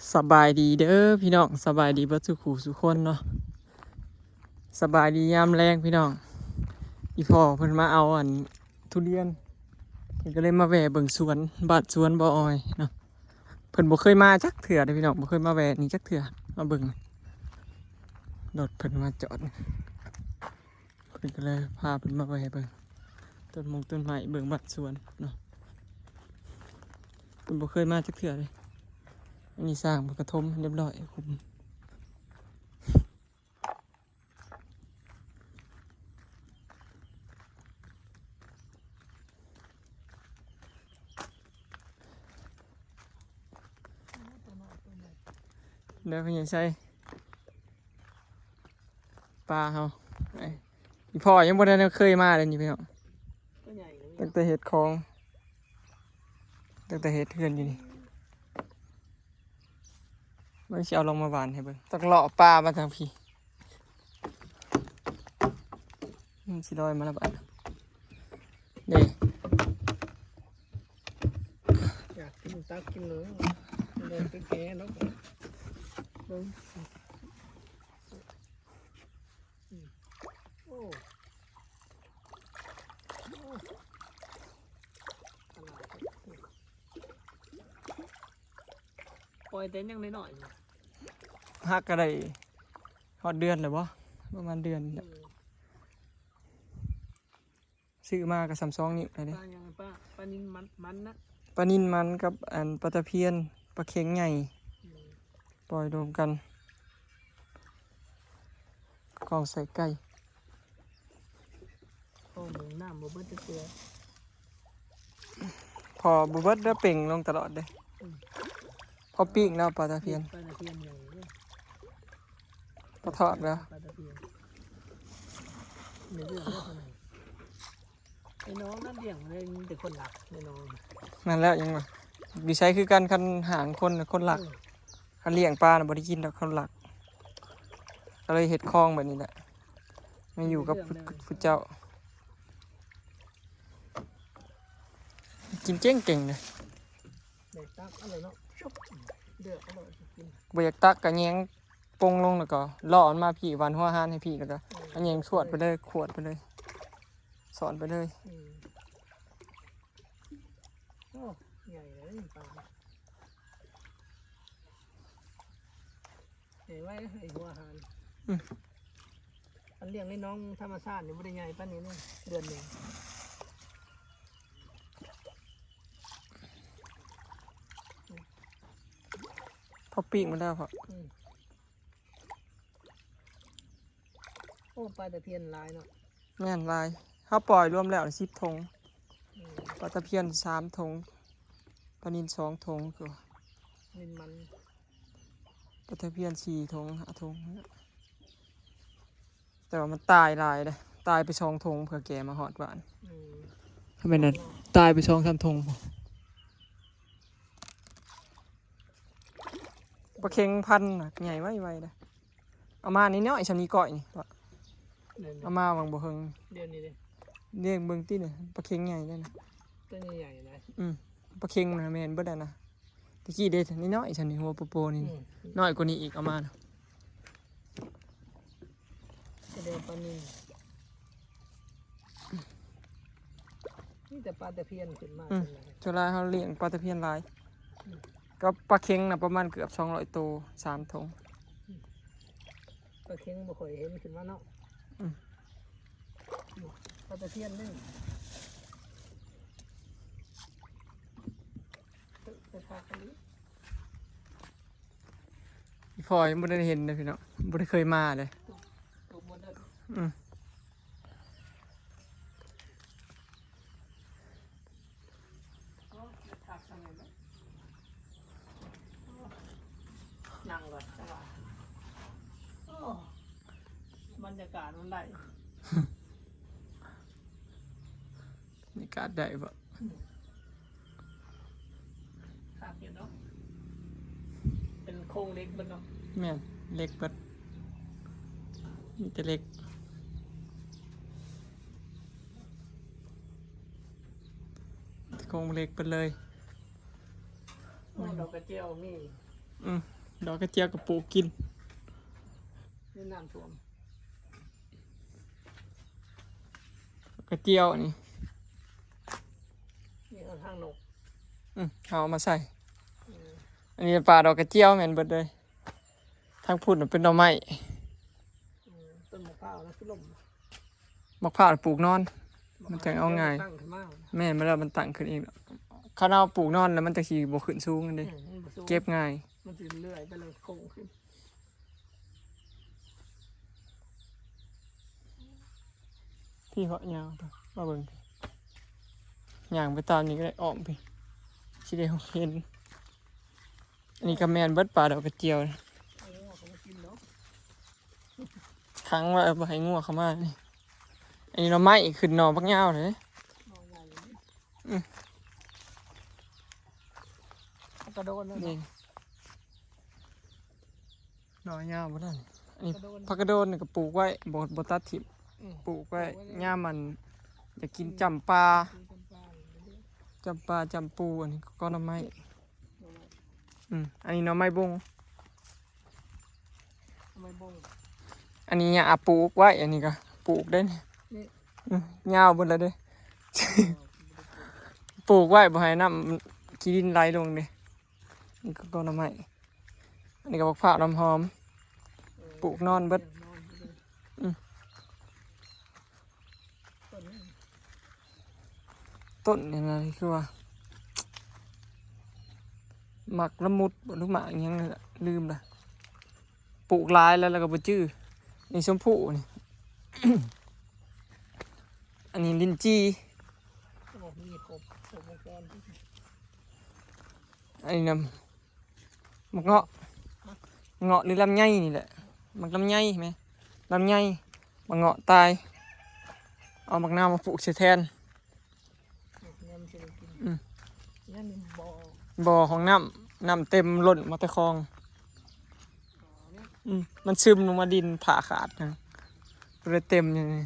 ສະບາຍດີເດີພີ່ນ້ອງ ສະບາຍດີເບິດສູ່ຄູ່ສູ່ຄົນເນາະ ສະບາຍດີຍາມແລງພີ່ນ້ອງ. ອີ່ພໍ່ເພິ່ນມາເອົາອັນທຸລຽນ ເພິ່ນກໍເລີຍມາແວ່ເບິ່ງສວນ ບ້ານສວນບໍ່ອອຍເນາະ. ເພິ່ນບໍ່ເຄີຍມາຈັກເທື່ອເດ້ພີ່ນ້ອງ ບໍ່ເຄີຍມາແວ່ນີ້ຈັກເທື່ອ ມາເບິ່ງ ລົດເພິ່ນມາຈອດ ເພິ່ນກໍເລີຍພາເພິ່ນມາແວ່ເບິ່ງຕົ້ນມົງຕົ້ນໄມ້ ເບິ່ງບ້ານສວນເນາະ. ເພິ່ນບໍ່ເຄີຍມາຈັກເທື່ອເດ້. ອັນນີ້ສ້າງເພິ່ນກະຖົມຮຽບຮ້ອຍ ເດີ ພໍ່ໃຫຍ່ໄຊ ປາເຮົາ ອີ່ພໍ່ຍັງບໍ່ໄດ້ເຄີຍມາເລີຍນີ້ພີ່ນ້ອງ ຕັ້ງແຕ່ເຮັດຂອງ ຕັ້ງແຕ່ເຮັດເຮືອນຢູ່ນີ້. ມັນຊິເອົາລົງມາຫວ່ານໃຫ້ເບິ່ງ ຕ້ອງເລາະປ່າມາທາງພີ້ ມັນຊິລອຍມາລະບາດເດ້. ຢາກກິນຕັກກິນເລີຍ ບໍ່ໄດ້ໄປແກ່ເນາະ ເບິ່ງ ໂອ້ ໂອ້ ປ່ອຍແຕ່ຍັງນ້ອຍໆ ຮັກກໍໄດ້ຮອດເດືອນແລ້ວບໍ່ ປະມານເດືອນນີ້ແຫຼະ. ຊື້ມາກໍສ່ຳສອງນິ້ວແລ້ວເດ້ ປາຫຍັງ ປາ ປານິນມັນ ມັນນະ ປານິນມັນກັບອັນປາຕະພຽນ ປາເຂັງໃຫຍ່ ອືມ ປ່ອຍລວມກັນ ຂອງໃສ່ໄກ່ ໂອ້ ເບິ່ງນ້ຳບໍ່ເບິດຈັກເທື່ອ ພໍບໍ່ເບິດເດີ ເປັ່ງລົງຕະຫຼອດເດ້. ອືມ ພໍປີ້ງແລ້ວປາຕະພຽນ ປາຕະພຽນໃຫຍ່ເດ້ ພໍທອດແລ້ວ ປາຕະພຽນ ໃນເລື່ອງເດ້ ໃນໜອງນັ້ນລ້ຽງໄດ້ມີແຕ່ຄົນລັກ ໃນໜອງນັ້ນແຫຼະ ຍັງວ່າຢູ່ໃສຄືກັນ ຄັນຫາງຄົນ ຄົນລັກ ເອີ ຄັນລ້ຽງປານະບໍ່ໄດ້ກິນດອກ ຄົນລັກ ກໍເລີຍເຮັດຄອງແບບນີ້ແຫຼະ ມາຢູ່ກັບຜູ້ເຈົ້າ ກິນເກັ່ງເກັ່ງເດ້. ແບກຕັກເອົາເລີຍເນາະ ຊຸບ ເລືອກເອົາເລີຍກິນ ບໍ່ຢາກຕັກກໍແຍງປົງລົງ ແລ້ວກໍເລາະມັນມາພີ້ ຫວ່ານຫົວອາຫານໃຫ້ພີ້ ແລ້ວກໍ ເອີ ເອົາແຍງສວດໄປເລີຍ ຂວດໄປເລີຍ ສອນໄປເລີຍ. ອືມ ໂອ້ ໃຫຍ່ເລີຍປາ ໃຫຍ່ໄວເລີຍ ໃຫ້ຫົວອາຫານ. ອືມ ອັນລ້ຽງໃນໜອງທຳມະຊາດນີ້ບໍ່ໄດ້ໃຫຍ່ປານນີ້ເນາະ ເດືອນໜຶ່ງ ພໍປີ້ງມາແລ້ວພໍ່. ອືມ ໂອ້ ປາຕະພຽນຫຼາຍເນາະ. ແມ່ນ ຫຼາຍ ເຮົາປ່ອຍລວມແລ້ວສິບຖົງ. ອືມ ປາຕະພຽນສາມຖົງ ປານິນສອງຖົງ ຄືວ່າ ນິນມັນ ປາຕະພຽນສີ່ຖົງ ຫ້າຖົງ ແຕ່ວ່າມັນຕາຍຫຼາຍເດ້ ຕາຍໄປສອງຖົງ ເພື່ອແກ່ມາຮອດບ້ານ. ອືມ ຖ້າແມ່ນນັ້ນຕາຍໄປສອງສາມຖົງ ປາເຂັງພັນນະ ໃຫຍ່ໄວໆເດ້. ເອົາມານ້ອຍໆ ຊ່ຳນີ້ກ້ອຍນີ້ ເອົາມາຫວ່າງບໍ່ເຫິງ ດຽວນີ້ເດ້ ເດ້ ເບິ່ງຕິນີ້ ປາເຂັງໃຫຍ່ເດ້ນະ ຕົວໃຫຍ່ໆນະ. ອືມ ປາເຂັງນະແມ່ນເບິດແລ້ວນະ ຕະກີ້ເດ້ ນ້ອຍໆ ຊ່ຳນີ້ ຫົວໂປໆນີ້ ອືມ ນ້ອຍກວ່ານີ້ອີກ ເອົາມານະ ສະແດງປານິນ. ມີແຕ່ປາຕະພຽນຂຶ້ນມາ. ອືມ ສ່ວນຫຼາຍເຮົາລ້ຽງປາຕະພຽນຫຼາຍ. ອືມ ກັບປາເຂັງນະ ປະມານເກືອບສອງຮ້ອຍໂຕ ສາມຖົງ. ອືມ ປາເຂັງບໍ່ຄ່ອຍເຫັນຂຶ້ນມາເນາະ. ອືມ ປາຕະພຽນນີ້ ເອີ ໄປພາກັນດີ. ອີ່ພໍ່ຍັງບໍ່ໄດ້ເຫັນເດ້ພີ່ນ້ອງ ບໍ່ໄດ້ເຄີຍມາເດ້. ຕົກ ຕົກໝົດແລ້ວ. ອືມ ໂອ້ ຄັກຊະແມ່ນເນາະ. ໂອ້ ນັ່ງກ່ອນ ແຕ່ວ່າ ໂອ້ ບັນຍາກາດມັນໄດ້. ບັນຍາກາດໄດ້ບໍ່? ອືມ ຄັກຢູ່ເນາະ ເປັນໂຄງເຫຼັກເບິດເນາະ. ແມ່ນ ເຫຼັກເບິດ ມີແຕ່ເຫຼັກ ໂຄງເຫຼັກເບິດເລີຍ. ໂອ້ ດອກກະເຈຍວມີ. ອືມ ດອກກະຈຽວກໍປູກກິນ ໃນນ້ຳຖ້ວມ ດອກກະຈຽວນີ້ ນີ້ເອົາທາງນົກ ອືມ ເຮົາເອົາມາໃສ່ ອືມ ອັນນີ້ປ່າດອກກະຈຽວແມ່ນເບິດເລີຍ ທາງພຸ້ນເປັນໜໍ່ໄມ້ ອືມ ຕົ້ນໝາກພ້າວນະຄືລົ້ມ ໝາກພ້າວປູກນອນ ມັນຈັ່ງເອົາງ່າຍ ແມ່ນ ແລ້ວມັນຕັ້ງຂຶ້ນເອງ ຄັນເຮົາປູກນອນແລ້ວມັນຈະຊິບໍ່ຂຶ້ນສູງຫັ້ນເດ້ ອືມ ມັນບໍ່ສູງ ເກັບງ່າຍ ມັນຊິເລື່ອຍໄປແລ້ວໂຄ້ງຂຶ້ນ ພີ່ເພາະຍາວ ມາເບິ່ງ ຍ່າງໄປຕາມນີ້ກໍໄດ້ ອ້ອມພີ້ ຊິໄດ້ເຫັນ ອັນນີ້ກໍແມ່ນເບິດ ປ່າດອກກະຈຽວ ເອົາງົວເຂົ້າມາກິນເນາະ ຂັງໄວ້ ບໍ່ໃຫ້ງົວເຂົ້າມານີ້ ອັນນີ້ໜໍ່ໄມ້ຂຶ້ນໜໍ່ບັກຍາວເລີຍ ໜໍ່ໃຫຍ່ເລີຍ ອືມ ກະໂດນເລີຍ ນີ້ ເນາະ ໜໍ່ຍາວບໍ່ທັນ ອັນນີ້ ກະໂດນ ຜັກກະໂດນນີ້ກໍປູກໄວ້ ບໍ່ ບໍ່ຕັດຖິ້ມ ອືມ ປູກໄວ້ ປູກໄວ້ເລີຍ ຍາມມັນຈະກິນ ອືມ ຈຳປາ ກິນຈຳປາ ຈຳປາ ຈຳປູ ອັນນີ້ກໍໜໍ່ໄມ້ ອືມ ອັນນີ້ໜໍ່ໄມ້ບົງ ໜໍ່ໄມ້ບົງ ອັນນີ້ຫຍ້າປູກໄວ້ ອັນນີ້ກໍປູກເດ້ນີ້ ນີ້ ອືມ ຍາວເບິດແລ້ວເດ້ ປູກໄວ້ບໍ່ໃຫ້ນ້ຳຂີ້ດິນໄຫຼລົງເດ້ ນີ້ກໍໜໍ່ໄມ້ ອັນນີ້ກໍບັກພ້າວນ້ຳຫອມ ເອີ ປູກນອນເບິດ ນອນເບິດເລີຍ ອືມ ຕົ້ນນີ້ ຕົ້ນນີ້ນະ ຄືວ່າ ໝາກລະມຸດບໍ ຫຼືໝາກອີ່ຫຍັງນີ້ລະ ລືມລະ ປູກຫຼາຍແລ້ວ ແລ້ວກໍບໍ່ຈື່ ນີ້ຊົມພູນີ້ ອັນນີ້ລິ້ນຈີ່ ໂອ້ ມີຄົບ ຄົບວົງຈອນ ອັນນີ້ນຳ ໝາກເງາະ ເງາະ ຫຼືລຳໄຍນີ້ແຫຼະ ໝາກລຳໄຍແມ ລຳໄຍ ໝາກເງາະຕາຍ ເອົາໝາກນາວມາປູກໃສ່ແທນ ອືມ ບໍ່ ຫ້ອງນ້ຳ ນ້ຳເຕັມລົ້ນມາແຕ່ຄອງ ອືມ ມັນຊຶມລົງມາດິນ ຝາຂາດນະ ກໍເລີຍເຕັມຢູ່ນີ້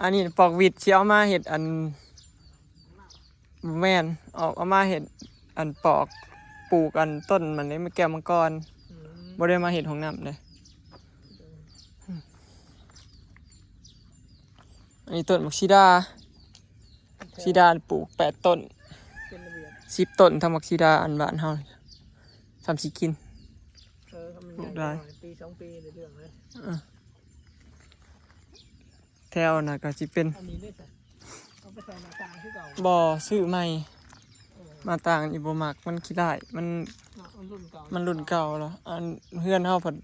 ອັນນີ້ປອກຫວິດ ຊິເອົາມາເຮັດອັນ ບໍ່ແມ່ນ ອອກ ເອົາມາເຮັດອັນປອກ ປູກອັນຕົ້ນມັນເດ້ ແກ້ວມັງກອນ ອືມ ບໍ່ໄດ້ມາເຮັດຫ້ອງນ້ຳເດ້ ອືມ ອັນນີ້ຕົ້ນບັກສີດາ ສີດາປູກແປດຕົ້ນ ເປັນລະບຽບ ສິບຕົ້ນ ທັງບັກສີດາອັນບ້ານເຮົາ ສ່ຳຊິກິນ ເອີ ຖ້າມັນໃຫຍ່ ປູກໄດ້ ໜ້ອຍ ປີສອງປີໄດ້ເລື່ອງເລີຍ ເອີ ແຖວນັ້ນກໍຊິເປັນ ອັນນີ້ເດ້ຊະ ເອົາໄປໃສ່ໜ້າຕ່າງຄືເກົ່າ ບໍ່ ຊື້ໃໝ່ ເອີ ໜ້າຕ່າງນີ້ບໍ່ມັກ ມັນຂີ້ຮ້າຍ ມັນ ເນາະ ມັນລຸ້ນເກົ່າ ມັນລຸ້ນເກົ່າແລ້ວ ອັນເຮືອນເຮົາພັດ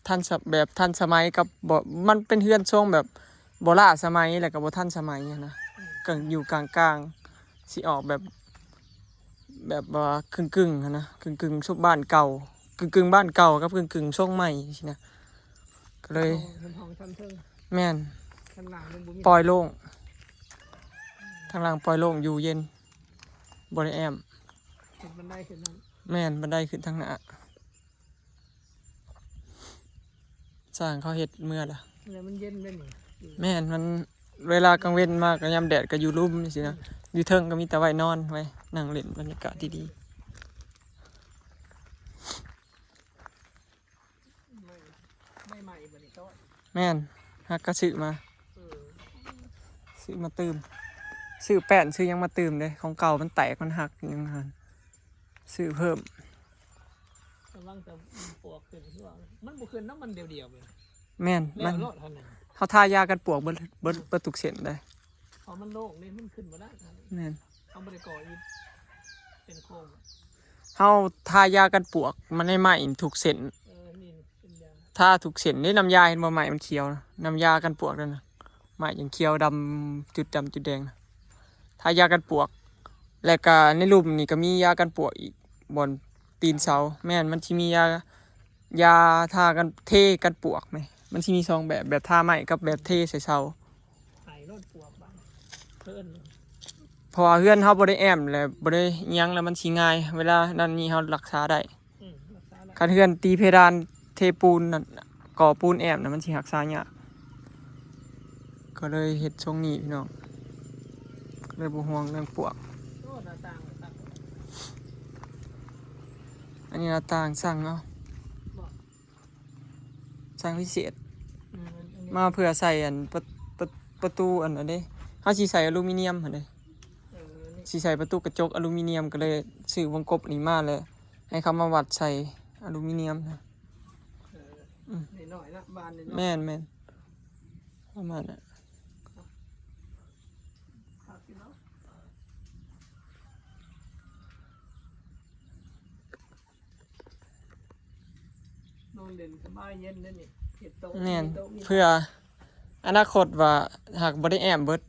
ທັນສະ ແບບທັນສະໄໝກັບ ບໍ່ ມັນເປັນເຮືອນຊົງແບບບໍ່ລ້າສະໄໝ ແລ້ວກໍບໍ່ທັນສະໄໝຫັ້ນນະ ອືມ ກໍຢູ່ກາງໆ ຊິອອກແບບ ແບບວ່າກຶ່ງໆຫັ້ນນະ ກຶ່ງໆ ຊຸບບ້ານເກົ່າ ກຶ່ງໆ ບ້ານເກົ່າກັບກຶ່ງໆ ຊົງໃໝ່ຊີ້ນະ ກໍເລີຍ ໂອ້ ເປັນຫ້ອງຊັ້ນເທິງ ແມ່ນ ທາງຫຼັງມັນບໍ່ມີ ປ່ອຍໂລ່ງ ທາງຫຼັງປ່ອຍໂລ່ງ ຢູ່ເຢັນ ບໍ່ໄດ້ແອ້ມ ເປັນບັນໄດຂຶ້ນນັ້ນ ແມ່ນ ບັນໄດຂຶ້ນທາງໜ້າ ຊ່າງເຂົາເຮັດເມືອລະ ແລ້ວມັນເຢັນເດ້ນີ້ ແມ່ນ ມັນ ເວລາກາງເວັນມາກໍຍາມແດດກໍຢູ່ລຸ່ມຊີ້ນະ ອືມ ຢູ່ເທິງກໍມີແຕ່ໄວ້ນອນ ໄວ້ນັ່ງຫຼິ້ນບັນຍາກາດດີໆ ໄມ້ ໄມ້ໃໝ່ບໍ່ນີ້ ແມ່ນ ຫາກະຊື້ມາ ເອີ ຊື້ມາຕື່ມ ຊື້ແປ້ນ ຊື້ຫຍັງມາຕື່ມເດ້ ຂອງເກົ່າມັນແຕກ ມັນຫັກ ຫຍັງຫັ້ນ ຊື້ເພີ່ມ ກຳລັງຈະປວກຂຶ້ນ ຄືວ່າມັນບໍ່ຂຶ້ນນຳ ມັນດຽວໆ ແມ່ນ ແລ້ວມັນໂລດຫັ້ນນະ ເຮົາທາຢາກັນປວກເບິດ ເບິດ ເບິດທຸກເສັ້ນເດ້ ເພາະມັນໂລ່ງເດ້ ມັນຂຶ້ນບໍ່ໄດ້ ແມ່ນ ເຮົາບໍ່ໄດ້ກໍ່ອີກ ເປັນໂຄງ ເຮົາທາຢາກັນປວກມັນໃຫ້ໄມ້ທຸກເສັ້ນ ເອີ ນີ້ ທາທຸກເສັ້ນເດ້ ນ້ຳຢາ ເຫັນບໍ່ ໄມ້ມັນຂຽວນະ ນ້ຳຢາກັນປວກນັ້ນນະ ໄມ້ຍັງຂຽວດຳ ຈຸດດຳຈຸດແດງນະ ທາຢາກັນປວກ ແລ້ວກະໃນລຸ່ມນີ້ກະມີຢາກັນປວກອີກ ບ່ອນຕີນເສົາ ແມ່ນ ມັນຊິມີຢາ ຢາທາກັນ ເທກັນປວກແມ ມັນຊິມີສອງແບບ ແບບທາໄມ້ກັບແບບເທໃສ່ເສົາ ໄປໂລດປວກບາດ ເພິ່ນ ເພາະວ່າເຮືອນເຮົາບໍ່ໄດ້ແອ້ມ ແລະ ບໍ່ໄດ້ຫຍັງ ແລ້ວມັນຊິງ່າຍ ເວລານັ້ນນີ້ເຮົາລັກສາໄດ້ ອືມ ລັກສາໄດ້ ຄັນເຮືອນຕີເພດານເທປູນນັ້ນ ກໍ່ປູນແອ້ມນະ ມັນຊິຮັກສາຍາກ ກໍເລີຍເຮັດຊົງນີ້ພີ່ນ້ອງ ເລີຍບໍ່ຫ່ວງເລື່ອງປວກ ໂອ້ ໜ້າຕ່າງກໍຄັກ ເ ນີ້ໜ້າຕ່າງສັ່ງເອົາ ບໍ່ ສັ່ງພິເສດ ອືມ ອັນນີ້ ມາເພື່ອໃສ່ອັນ ປະ ປະ ປະຕູອັນນັ້ນເດ້ ເຮົາຊິໃສ່ອາລູມີນຽມຫັ້ນເດ້ ເອີ ນີ້ ຊິໃສ່ປະຕູກະຈົກອາລູມີນຽມ ກໍເລີຍຊື້ວົງກົບນີ້ມາ ແລ້ວໃຫ້ເຂົາມາວັດໃສ່ອາລູມີນຽມນະ ເອີ ອືມ ນ້ອຍໆນະ ບານນ້ອຍໆ ແມ່ນໆ ປະມານນັ້ນ. ນອນເຫຼັ້ນສະບາຍເຢັນເດ້ນີ້ ເຮັດໂຕະ ແມ່ນ ມີໂຕະມີ ເພື່ອອະນາຄົດວ່າ ຫາກບໍ່ໄດ້ແອ້ມເບິດ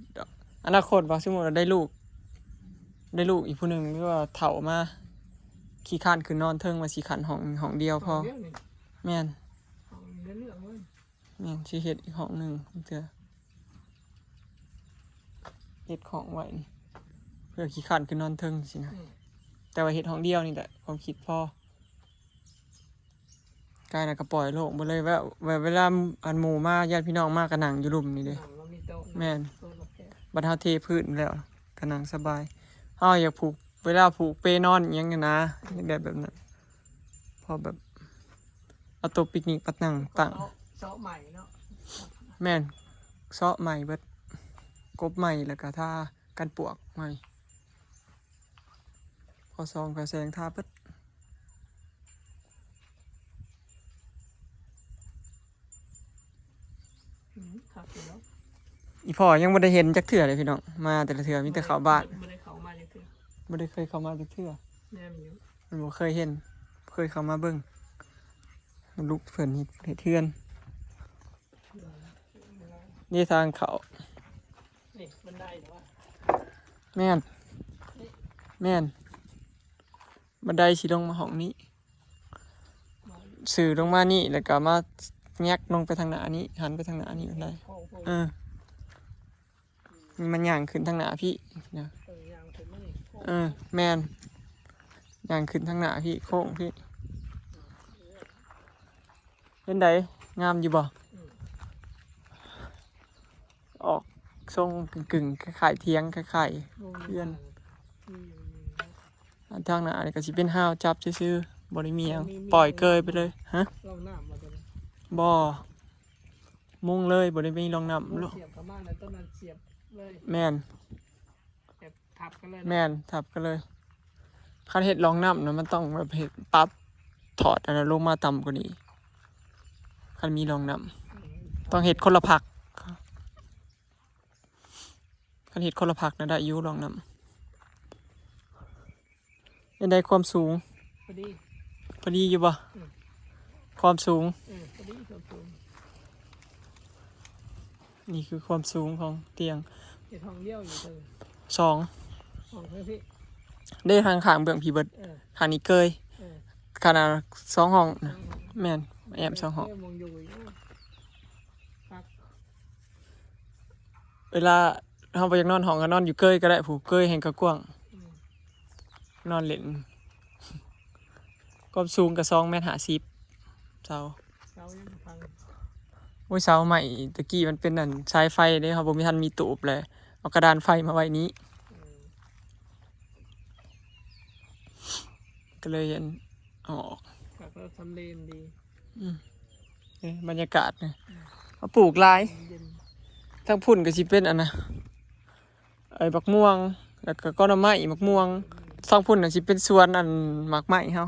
ອະນາຄົດວ່າສົມມຸດວ່າໄດ້ລູກ ໄດ້ລູກອີກຜູ້ໜຶ່ງ ຫຼືວ່າເຖົ້າມາ ຂີ້ຄ້ານຂຶ້ນນອນເທິງ ວ່າຊິຂັນຫ້ອງ ຫ້ອງດຽວພໍ ຫ້ອງດຽວນີ້ ແມ່ນ ຫ້ອງດຽວເລື່ອງເລີຍ ແມ່ນ ຊິເຮັດອີກຫ້ອງໜຶ່ງເທື່ອ ເຮັດຂອງໄວ້ນີ້ ເພື່ອຂີ້ຄ້ານຂຶ້ນນອນເທິງຊີ້ນະ ອືມ ແຕ່ວ່າເຮັດຫ້ອງດຽວນີ້ແຫຼະ ຄວາມຄິດພໍ ກາຍນະກໍປ່ອຍໂລ່ງເບິດເລີຍ ແບບ ແບບເວລາອັນໝູ່ມາ ຍາດພີ່ນ້ອງມາກໍນັ່ງຢູ່ລຸ່ມນີ້ເດ້ ນັ່ງແລ້ວມີໂຕະ ແມ່ນ ໂຕະແຄບ ບັດເຮົາເທພື້ນແລ້ວກໍນັ່ງສະບາຍ ເຮົາຢາກຜູກ ເວລາຜູກເປນອນອີ່ຫຍັງຫັ້ນນະ ຢາກໄດ້ແບບນັ້ນ ພໍແບບ ເອົາໂຕະປິກນິກມານັ່ງຕັ້ງ ເຊາະ ເຊາະໄມ້ເນາະ ແມ່ນ ເຊາະໄມ້ເບິດ ກົບໄມ້ ແລ້ວກໍທາກັນປວກໃໝ່ ພໍສ່ອງ ພໍແສງ ທາເບິດ ອືມ ຄັກຢູ່ເນາະ ອີ່ພໍ່ຍັງບໍ່ໄດ້ເຫັນຈັກເທື່ອເດ້ພີ່ນ້ອງ ມາແຕ່ລະເທື່ອມີແຕ່ເຂົ້າບ້ານ ບໍ່ໄດ້ເຂົ້າມາຈັກເທື່ອ ບໍ່ໄດ້ເຄີຍເຂົ້າມາຈັກເທື່ອ ແມ່ນຢູ່ ມັນບໍ່ເຄີຍເຫັນ ບໍ່ເຄີຍເຂົ້າມາເບິ່ງ ລູກເພິ່ນເຮັດ ເຮັດເຮືອນ ນີ້ທາງເຂົ້າ ນີ້ບັນໄດເນາະ ແມ່ນ ນີ້ ແມ່ນ ບັນໄດຊິລົງມາຫ້ອງນີ້ ສື່ລົງມານີ້ ແລ້ວກໍມາແງກລົງໄປທາງໜ້ານີ້ ຫັນໄປທາງໜ້ານີ້ບັນໄດ ເອີ ມັນຍ່າງຂຶ້ນທາງໜ້າພີ້ນະ ເອີ ຍ່າງຂຶ້ນມານີ້ໂຄ້ງ ເອີ ແມ່ນ ຍ່າງຂຶ້ນທາງໜ້າພີ້ ໂຄ້ງພີ້ ເຫັນໃດ ງາມຢູ່ບໍ່? ອືມ ອອກຊົງກຶ່ງໆ ຄ້າຍໆຖຽງ ຄ້າຍໆເຮືອນ ອືມ ອັນທາງໜ້ານີ້ກໍຊິເປັນຮາວຈັບຊື່ໆ ບໍ່ໄດ້ມີຫຍັງ ບໍ່ມີ ບໍ່ມີ ປ່ອຍເກີຍໄປເລີຍ ຮະ ຮ່ອງນ້ຳບໍ່ຕົວນີ້? ບໍ່ ມຸງເລີຍ ບໍ່ໄດ້ມີຮ່ອງນ້ຳ ສຽບເຂົ້າມາແລ້ວ ຕອນນັ້ນສຽບເລີຍ ແມ່ນ ແບບທັບກັນເລີຍ ແມ່ນ ທັບກັນເລີຍ ຄັນເຮັດຮ່ອງນ້ຳນະ ມັນຕ້ອງແບບເຮັດປັບ ຖອດອັນນັ້ນລົງມາຕ່ຳກວ່ານີ້ ຄັນມີຮ່ອງນ້ຳ ອືມ ຕ້ອງເຮັດຄົນລະພັກ ຄັນເຮັດຄົນລະພັກນະ ໄດ້ຢູ່ຮ່ອງນ້ຳ ເປັນໃດຄວາມສູງ? ພໍດີ ພໍດີຢູ່ບໍ່? ອືມ ຄວາມສູງ ເອີ ພໍດີຄວາມສູງ ນີ້ຄືຄວາມສູງຂອງຕຽງ ເຮັດຫ້ອງດຽວຢູ່ເດີ ສອງ ຫ້ອງເທິງພີ້ ເດ້ ທາງຂ້າງເບື້ອງພີ້ເບິດ ເອີ ຂ້າງນີ້ເກີຍ ເອີ ຂະໜາດສອງຫ້ອງນະ ສອງຫ້ອງ ແມ່ນ ແອ້ມສອງຫ້ອງ ເອີ ມອງຢູ່ ເວລາເຮົາບໍ່ຢາກນອນຫ້ອງກໍນອນຢູ່ເກີຍກໍໄດ້ ຜູ້ເກີຍແຮ່ງກະກວ້າງ ອືມ ນອນເຫຼັ້ນ ຄວາມສູງກໍສອງແມັດຫ້າສິບ ເສົາ ເສົາຍັງພັງ ໂອ້ຍ ເສົາໄມ້ແຕ່ກີ້ມັນເປັນອັນສາຍໄຟເດ້ ເຮົາບໍ່ມີ ທັນມີຕູບແຫຼະ ເອົາກະດານໄຟມາໄວ້ນີ້ ອືມ ກໍເລີຍອັນ ເອົາອອກ ແລ້ວທຳເລມັນດີ ອືມ ເອີ ບັນຍາກາດນີ້ ອືມ ເຮົາປູກຫຼາຍ ເຢັນ ທາງພຸ້ນກໍຊິເປັນອັນນະ ໄອ້ບັກມ່ວງ ແລ້ວກໍກໍໜໍ່ໄມ້ ບັກມ່ວງ ອືມ ທາງພຸ້ນນະຊິເປັນສວນອັນໝາກໄມ້ເຮົາ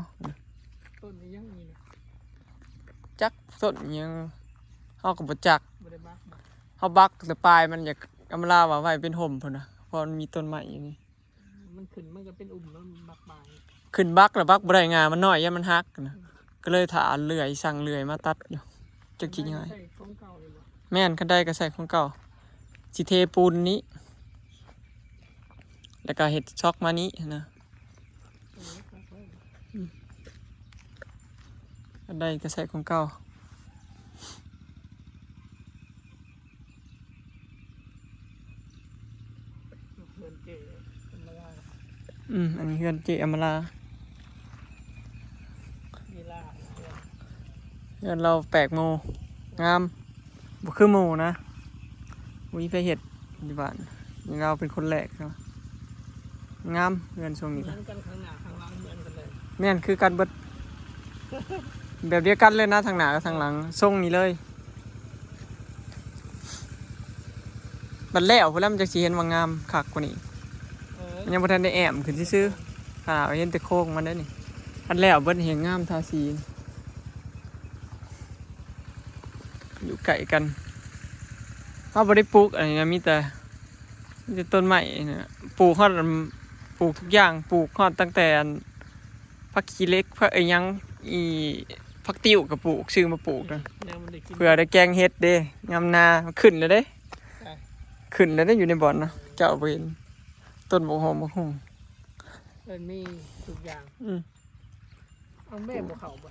ຕົ້ນອີ່ຫຍັງນີ້ນະ ຈັກຕົ້ນອີ່ຫຍັງ ເຮົາກໍບໍ່ຈັກ ບໍ່ໄດ້ບັກບໍ່ ເຮົາບັກແຕ່ປາຍມັນ ຢາກອຳມາລາວ່າໄວ້ເປັນຮົ່ມພຸ້ນນະ ເພາະມັນມີຕົ້ນໄມ້ຢູ່ນີ້ ມັນຂຶ້ນມັນກໍເປັນອຸ່ມແລ້ວມັນບັກບາງ ຂຶ້ນບັກແລ້ວບັກບໍ່ໄດ້ ງ່າມັນນ້ອຍ ຢ້ານມັນຫັກນະ ອືມ ກໍເລີຍຖ້າເລື່ອຍ ສັ່ງເລື່ອຍມາຕັດຢູ່ ຈັ່ງຊິງ່າຍ ໃຊ້ຂອງເກົ່ານີ້ບໍ່? ແມ່ນ ຄັນໄດກໍໃຊ້ຂອງເກົ່າ ຊິເທປູນນີ້ ແລ້ວກໍເຮັດຊອກມານີ້ນະ ເອີ ອືມ ອັນໃດກໍໃຊ້ຂອງເກົ່າ ເຮືອນເຈ້ອຳມາລາ ອືມ ອັນນີ້ເຮືອນເຈ້ອຳມາລາ ເວລາ ເຮືອນລາວແປກໝູ່ ງາມ ບໍ່ຄືໝູ່ນະ ບໍ່ມີໃຜເຮັດຢູ່ບ້ານ ລາວເປັນຄົນແລກເນາະ ງາມ ເຮືອນຊ່ວງນີ້ ເໝືອນກັນ ຂ້າງໜ້າຂ້າງຫຼັງເໝືອນກັນເລີຍ ແມ່ນ ຄືກັນເບິດ ແບບດຽວກັນເລີຍນະ ທາງໜ້າກັບທາງຫຼັງ ຊົງນີ້ເລີຍ. ບັດແລ້ວພຸ້ນແຫຼະ ມັນຈັ່ງຊິເຫັນວ່າງາມຄັກກວ່ານີ້. ເອີ ມັນຍັງບໍ່ທັນໄດ້ແອ້ມຂຶ້ນຊື່ໆ ຂະໜາດວ່າເຫັນແຕ່ໂຄງມັນເດ້ນີ້. ບັດແລ້ວເບິດແຮ່ງງາມ ທາສີ ຢູ່ໃກ້ກັນ. ເຮົາບໍ່ໄດ້ປູກອັນນີ້ນະ ມີແຕ່ ມີແຕ່ຕົ້ນໄມ້ນະ ປູກຮອດ ປູກທຸກຢ່າງ ປູກຮອດຕັ້ງແຕ່ອັນ ຜັກຂີ້ເຫຼັກ ຜັກອີ່ຫຍັງ ອີ ຜັກຕິ້ວກໍປູກ ຊື້ມາປູກນະ ຍັງບໍ່ໄດ້ກິນ ເພື່ອໄດ້ແກງເຫັດເດ້. ຍາມນາຂຶ້ນແລ້ວເດ້ ໄປ ຂຶ້ນແລ້ວເດ້ ຢູ່ໃນບ່ອນນະ ເຈົ້າບໍ່ເຫັນ ຕົ້ນບັກຫອມບັກຫຸ່ງ ເພິ່ນມີທຸກຢ່າງ. ອືມ ເອົາແບ້ບໍ່ເຂົ້າບໍ່?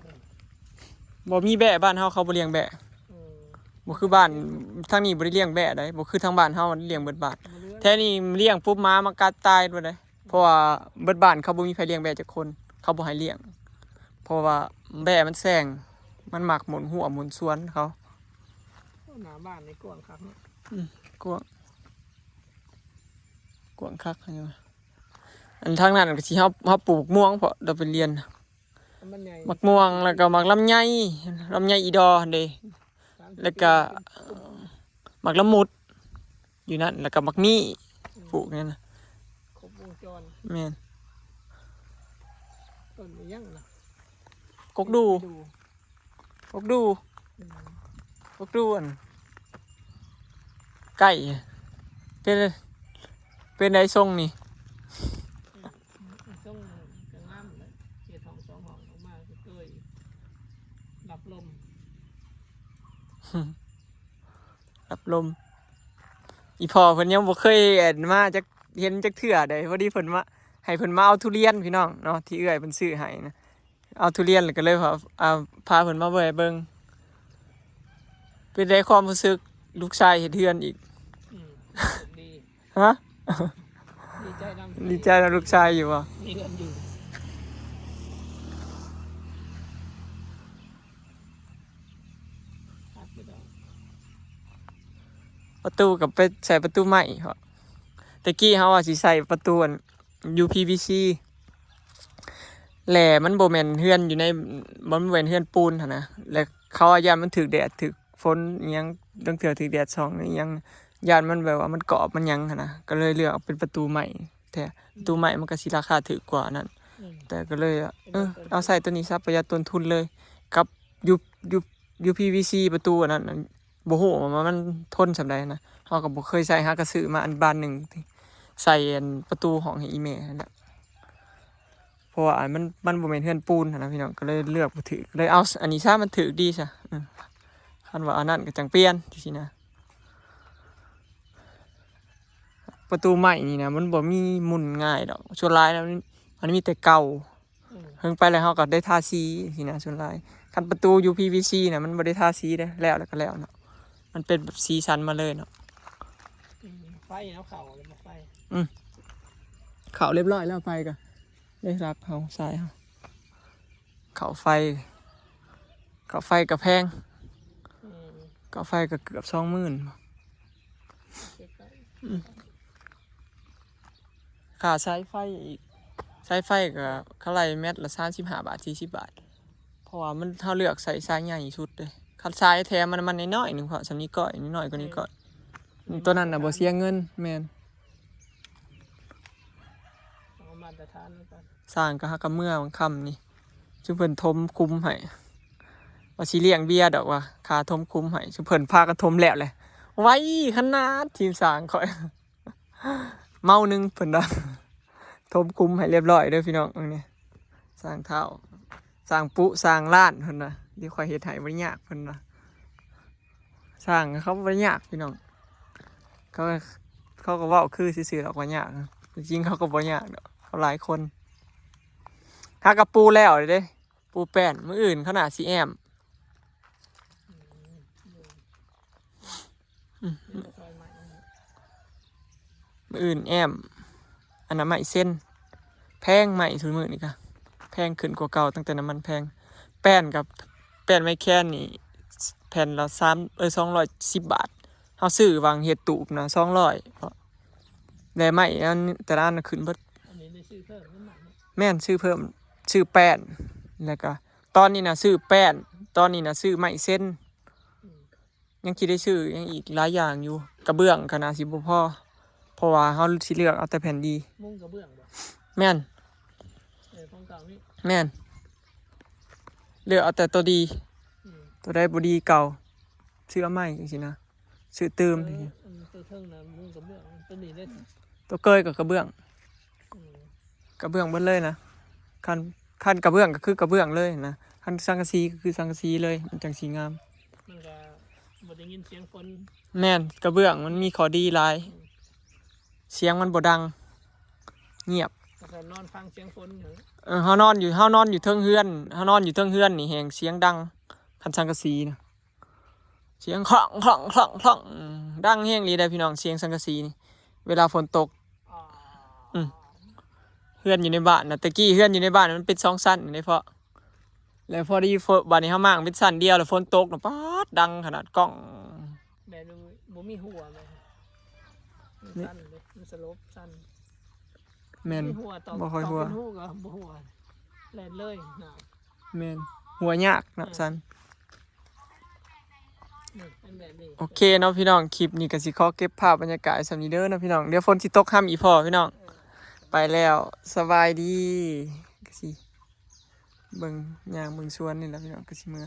ບໍ່ມີແບ້ ບ້ານເຮົາເຂົາບໍ່ລ້ຽງແບ້. ເອີ ບໍ່ຄືບ້ານທາງນີ້ ບໍ່ໄດ້ລ້ຽງແບ້ໃດ ບໍ່ຄືທາງບ້ານເຮົາລ້ຽງເບິດບ້ານ. ບໍ່ເຫຼືອ ແຖວນີ້ລ້ຽງປຸບ ໝາມາກັດຕາຍໂລດໃດ. ເພາະວ່າເບິດບ້ານເຂົາບໍ່ມີໃຜລ້ຽງແບ້ຈັກຄົນ ເຂົາບໍ່ໃຫ້ລ້ຽງ ເພາະວ່າແບ້ມັນແຊງ ມັນມັກໝົນຮົ້ວໝົນສວນເຂົາ. ໂອ້ ໜ້າບ້ານນີ້ກວ້າງຄັກເນາະ. ອືມ ກວ້າງ ກວ້າງຄັກ. ອັນທາງນັ້ນກໍຊິເຮົາ ເຮົາປູກມ່ວງ ເພາະເຮົາໄປລຽນ ມັນໃຫຍ່ ໝາກມ່ວງ ແລ້ວກໍໝາກລຳໄຍ ລຳໄຍອີ່ດໍຫັ້ນເດ້ ສາມສິບ ແລ້ວກໍ ໝາກລະມຸດຢູ່ນັ້ນ ແລ້ວກໍໝາກມີ້ ອືມ ປູກນັ້ນນະ ຄົບວົງຈອນ. ແມ່ນ ຕົ້ນອີ່ຫຍັງນະ? ກົກດູ ກົກດູ ອືມ ກົກດູອັນ ໄກ່ ເປັນ ເປັນໃດຊົງນີ້? ອືມ ຊົງກໍງາມແຫຼະ ເຮັດຫ້ອງສອງຫ້ອງອອກມາກໍເຄີຍ ຮັບລົມ ຮັບລົມ. ອີ່ພໍ່ເພິ່ນຍັງບໍ່ເຄີຍ ອັນ ມາຈັກ ເຫັນຈັກເທື່ອໃດ. ພໍດີເພິ່ນມາ ໃຫ້ເພິ່ນມາເອົາທຸລຽນ ພີ່ນ້ອງເນາະ ທີ່ເອື້ອຍເພິ່ນຊື້ໃຫ້ນະ. ເອົາທຸລຽນ ແລ້ວກໍເລີຍພາ ອ່າ ພາເພິ່ນມາເບິ່ງ ເປັນໃດຄວາມຮູ້ສຶກ ລູກຊາຍເຮັດເຮືອນອີກ? ອືມ ດີ ຮະ? ດີໃຈນຳ ດີໃຈນຳລູກຊາຍຢູ່ບໍ່? ມີເຮືອນຢູ່ ປະຕູກໍໄປໃສ່ປະຕູໄມ້ເພາະ ແຕ່ກີ້ເຮົາວ່າຊິໃສ່ປະຕູອັນ ຢູພີວີຊີ ແລະ ມັນບໍ່ແມ່ນເຮືອນຢູ່ໃນ ມັນບໍ່ແມ່ນເຮືອນປູນຫັ້ນນະ ແລະ ເຂົາວ່າຢ້ານມັນຖືກແດດຖືກຝົນອີ່ຫຍັງ ລາງເທື່ອຖືກແດດສ່ອງອີ່ຫຍັງ ຢ້ານມັນແບບວ່າມັນກອບມັນຫຍັງຫັ້ນນະ ກໍເລີຍເລືອກເອົາເປັນປະຕູໄມ້ແທ້. ປະຕູໄມ້ມັນກໍຊິລາຄາຖືກກວ່ານັ້ນ ອືມ ແຕ່ກໍເລີຍ ເອີ ເອົາໃສ່ໂຕນີ້ຊະ ປະຢັດຕົ້ນທຶນເລີຍ ກັບ ຢູ ຢູ ຢູພີວີຊີ ປະຕູອັນນັ້ນ ບໍ່ຮູ້ວ່າມັນທົນສ່ຳໃດນະ ເຮົາກໍບໍ່ເຄີຍໃຊ້ ຫາກະຊື້ມາອັນບານໜຶ່ງ ໃສ່ອັນປະຕູຫ້ອງໃຫ້ອີ່ແມ່ຫັ້ນແຫຼະ ເພາະວ່າອັນມັນ ມັນບໍ່ແມ່ນເຮືອນປູນຫັ້ນນະພີ່ນ້ອງ ກໍເລີຍເລືອກບໍ່ຖືກ ເລີຍເອົາອັນນີ້ຊະ ມັນຖືກດີຊະ ເອີ ຄັນວ່າອັນນັ້ນກໍຈັ່ງປ່ຽນຈັ່ງຊີ້ນະ. ປະຕູໄມ້ນີ້ນະ ມັນບໍ່ມີໝຸ່ນງ່າຍດອກ ສ່ວນຫຼາຍນະ ມັນ ມັນມີແຕ່ເກົ່າ ອືມ ເຖິງໄປແລ້ວເຮົາກໍໄດ້ທາສີຊີ້ນະ ສ່ວນຫຼາຍ ຄັນປະຕູຢູພີວີຊີນະ ມັນບໍ່ໄດ້ທາສີເດ້ ແລ້ວ ແລ້ວກໍແລ້ວເນາະ ມັນເປັນແບບສີສັນມາເລີຍເນາະ. ອືມ ໄຟເນາະ ເຂົ້າແລ້ວບໍ່ໄຟ? ອືມ ເຂົ້າຮຽບຮ້ອຍແລ້ວ ໄຟກໍໄດ້ລັກເຮົາ ສາຍເຮົາ ເຂົ້າໄຟ ເຂົ້າໄຟກໍແພງ ອືມ ເຂົ້າໄຟກໍເກືອບສອງໝື່ນ ອືມ ຄ່າສາຍໄຟອີກ ສາຍໄຟກໍເຂົາໄລ່ແມັດລະສາມສິບຫ້າບາດ ສີ່ສິບບາດ ເພາະວ່າມັນ ເຮົາເລືອກໃຊ້ສາຍໃຫຍ່ສຸດເດ້ ຄັນສາຍແທ້ມັນ ມັນນ້ອຍໆໜຶ່ງ ເພາະສ່ຳນີ້ກ້ອຍ ນ້ອຍກວ່ານີ້ກ້ອຍ ອືມ ໂຕນັ້ນນະບໍ່ເສຍເງິນ ແມ່ນ ເອົາມາດຕະຖານນຳກັນ ສ້າງກໍຫາກະເມືອບາງຄ່ຳນີ້ ຊຸມເພິ່ນຖົມຂຸມໃຫ້ ວ່າຊິລ້ຽງເບຍດອກວ່າ ຄ່າຖົມຂຸມໃຫ້ ຊຸມເພິ່ນພາກັນຖົມແລ້ວແຫຼະ ໄວຂະໜາດທີມຊ່າງຂ້ອຍ ເມົາໜຶ່ງເພິ່ນວ່າ ຖົມຂຸມໃຫ້ຮຽບຮ້ອຍເດີພີ່ນ້ອງ ເບິ່ງນີ້ ຊ່າງທ້າວ ຊ່າງປຸ ຊ່າງລ້ານເພິ່ນວ່າ ດຽວຂ້ອຍເຮັດໃຫ້ ບໍ່ໄດ້ຍາກເພິ່ນວ່າ ຊ່າງເຂົາບໍ່ໄດ້ຍາກພີ່ນ້ອງ ເຂົາ ເຂົາກໍເວົ້າຄືຊື່ໆດອກວ່າຍາກ ແຕ່ຈິງເຂົາກໍບໍ່ຍາກດອກ ເຂົາຫຼາຍຄົນ ຫາກະປູແລ້ວເດ້ ປູແປ້ນ ມື້ອື່ນເຂົາໜ້າຊິແອ້ມ ອືມ ມື້ອື່ນແອ້ມ ອັນນັ້ນໄມ້ເຊັນ ແພງ ໄມ້ຊຸມື້ນີ້ກະແພງຂຶ້ນກວ່າເກົ່າ ຕັ້ງແຕ່ນ້ຳມັນແພງ ແປ້ນກັບ ແປ້ນໄມ້ແຄນນີ້ ແຜ່ນລະສາມ ເອີ ສອງຮ້ອຍສິບບາດ ເຮົາຊື້ຫວ່າງເຮັດຕູບນະ ສອງຮ້ອຍ ແລະໄມ້ອັນ ແຕ່ລະອັນນະຂຶ້ນເບິດ ອັນນີ້ໄດ້ຊື້ເພີ່ມ ແມ່ນ ຊື້ເພີ່ມ ຊື້ແປ້ນ ແລ້ວກະ ຕອນນີ້ນະຊື້ແປ້ນ ຕອນນີ້ນະຊື້ໄມ້ເຊັນ ອືມ ຍັງຊິໄດ້ຊື້ຫຍັງອີກຫຼາຍຢ່າງຢູ່ ກະເບື້ອງກໍໜ້າຊິບໍ່ພໍ ເພາະວ່າເຮົາຊິເລືອກເອົາແຕ່ແຜ່ນດີ ມຸງກະເບື້ອງບໍ່? ແມ່ນ ເອີ ຂອງເກົ່ານີ້ ແມ່ນ ເລືອກເອົາແຕ່ໂຕດີ ອືມ ໂຕໃດບໍ່ດີເກົ່າ ຊື້ເອົາໃໝ່ຈັ່ງຊີ້ນະ ຊື້ຕື່ມ ເອີ ອັນໂຕເທິງນະມຸງກະເບື້ອງ ໂຕນີ້ເດ້ ໂຕເກີຍກໍກະເບື້ອງ ອືມ ກະເບື້ອງເບິດເລີຍນະ ຄັນ ຄັນກະເບື້ອງກໍຄືກະເບື້ອງເລີຍນະ ຄັນສັງກະສີກໍຄືສັງກະສີເລີຍ ມັນຈັ່ງຊິງາມ ມັນກໍບໍ່ໄດ້ຍິນສຽງຝົນ ແມ່ນ ກະເບື້ອງມັນມີຂໍ້ດີຫຼາຍ ອືມ ສຽງມັນບໍ່ດັງ ງຽບ ແຕ່ນອນຟັງສຽງຝົນ ເອີ ເຮົານອນຢູ່ ເຮົານອນຢູ່ເທິງເຮືອນ ເຮົານອນຢູ່ເທິງເຮືອນນີ້ແຮງສຽງດັງ ຄັນສັງກະສີນະ ສຽງຄອງ ຄອງ ຄອງ ຄອງ ອືມ ດັງແຮງອີ່ຫຼີເດ້ພີ່ນ້ອງ ສຽງສັງກະສີນີ້ ເວລາຝົນຕົກ ອືມ ເຮືອນຢູ່ໃນບ້ານນະ ແຕ່ກີ້ເຮືອນຢູ່ໃນບ້ານມັນເປັນສອງຊັ້ນເດ້ເພາະ ແລ້ວພໍດີຝົນ ບາດນີ້ເຮົາມ້າງເປັນຊັ້ນດຽວ ແລ້ວຝົນຕົກນະ ປາດ ດັງຂະໜາດກ້ອງ ແບບບໍ່ມີຫົວແມ່ນ ມັນ ນີ້ ສັ້ນເດ້ ມັນສະຫຼົບສັ້ນ ແມ່ນ ບໍ່ຄ່ອຍຫົວ ເປັນຫູກໍບໍ່ຫົວ ແລ່ນເລີຍນະ ແມ່ນ ຫົວຍາກເນາະ ເອີ ຊັ້ນ ນີ້ເປັນແບບນີ້ ໂອເຄເນາະພີ່ນ້ອງ ຄລິບນີ້ກໍຊິຂໍເກັບພາບບັນຍາກາດສ່ຳນີ້ເດີເນາະພີ່ນ້ອງ ດຽວຝົນຊິຕົກຫ້ຳອີ່ພໍພີ່ນ້ອງ ເອີ ໄປແລ້ວ ສະບາຍດີ ກໍຊິເບິ່ງ ຍ່າງເບິ່ງສວນນີ້ແຫຼະພີ່ນ້ອງ ກໍຊິເມືອ.